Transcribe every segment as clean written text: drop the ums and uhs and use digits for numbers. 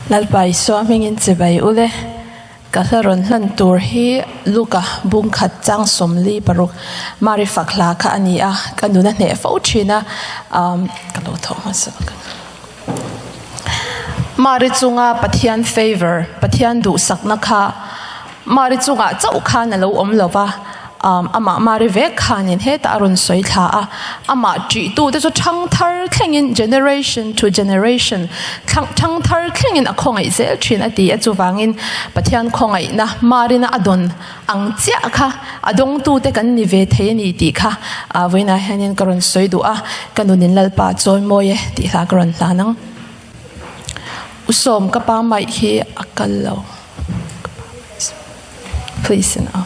Lalpa Isua hmingin chibai ule. Ka hla rawn hlan tur hi Luka bung khat chang 46 Mari fak hla kha a ni a, ka nun a hneh fo thin a, ka lo thawh hmasa bawk ang. Mari chunga Pathian favour, Pathian duhsakna kha Mari chungah chauh khan a lo awm lo va, amah Mari vek khanin hetah a rawn sawi thla a, amah ṭihtute chu ṭhangthar thlengin, generation to generation, ṭhangthar thlengin a khawngaih zel ṭhin a ti a, chuvangin Pathian khawngaihna Marina a dawn ang chiah kha a dawngtute kan ni ve thei a ni tih kha vawiinah hianin ka rawn sawi duh a, ka nunin Lalpa chawi mawi e tih hla ka rawn hlan ang. U Sawm ka pa maih hi a kal lo. Please in a.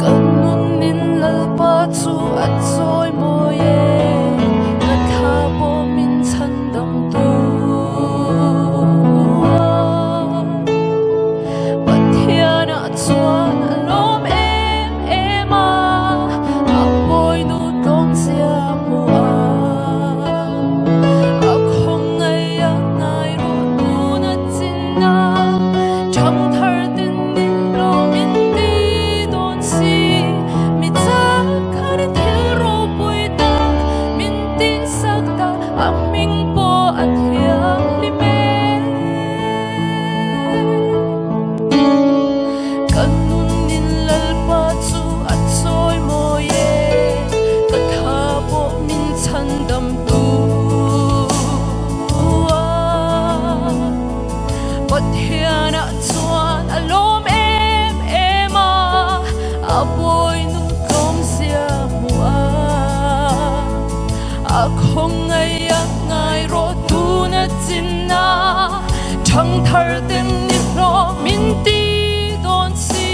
Kan nunin Lalpa chu a chawi mawi e, ka thla pawh min chhan dam tu a. Pathianah chuan a lawm em em a, a pawinu tlawmzia hmu a. A khawngaih a ngai rawh tuna chin a, Thangthar ten nin hlawm in ti dawn si. Mi chak khan thil ropui tak min tinsak ta, a hming pawh a thianghlim e. Ka nunin Lalpa chu a chawi mawi e, ka tha pawh min chhan dam tu a. Pathianah chuan a lawm em em a, a pawinu tlawmzia hmu a. A khawngaih a ngai rawh tuna chin a. Thangthar ten ni hlawh min ti dawn si,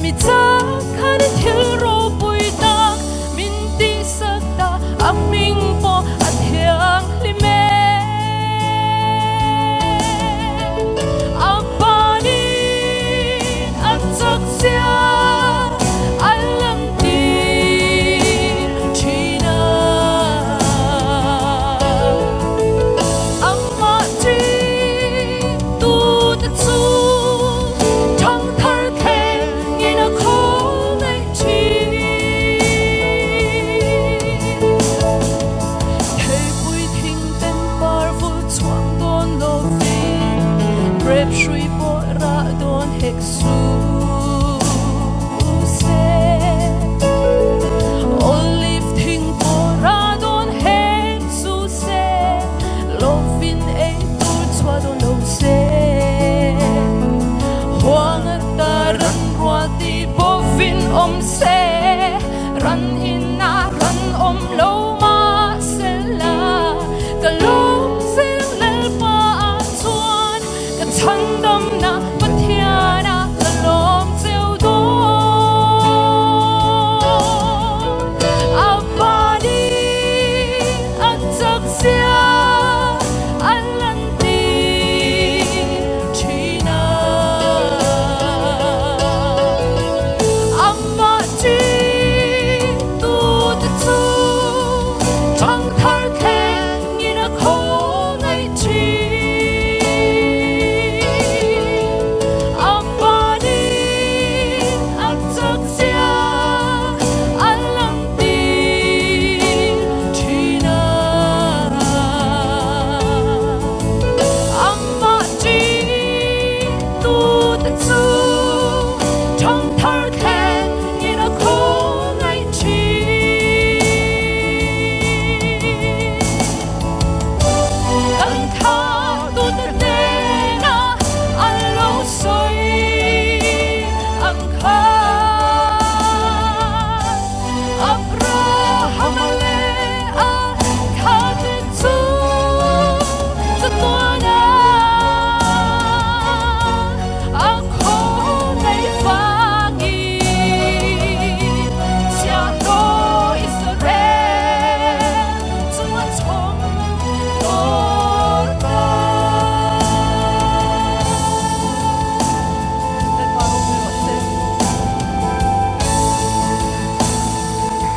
mi chak khan thil ropui tak min tihsak ta, a hming pawh a thianghlim e. A panin a chak zia a lang tir thin a. Amah ṭihtute chu ṭhangthar thlengin a khawngaih ṭhin. Theipui thing ten par vul chhuak dawn lovin, rep hrui pawh rah dawn hek suh se. Olive thing pawh rah dawn hek suh se, lovin ei tur chhuah dawn lo se. Huang ata ran rual tih pawhin awm se, ran inah ran awm lo.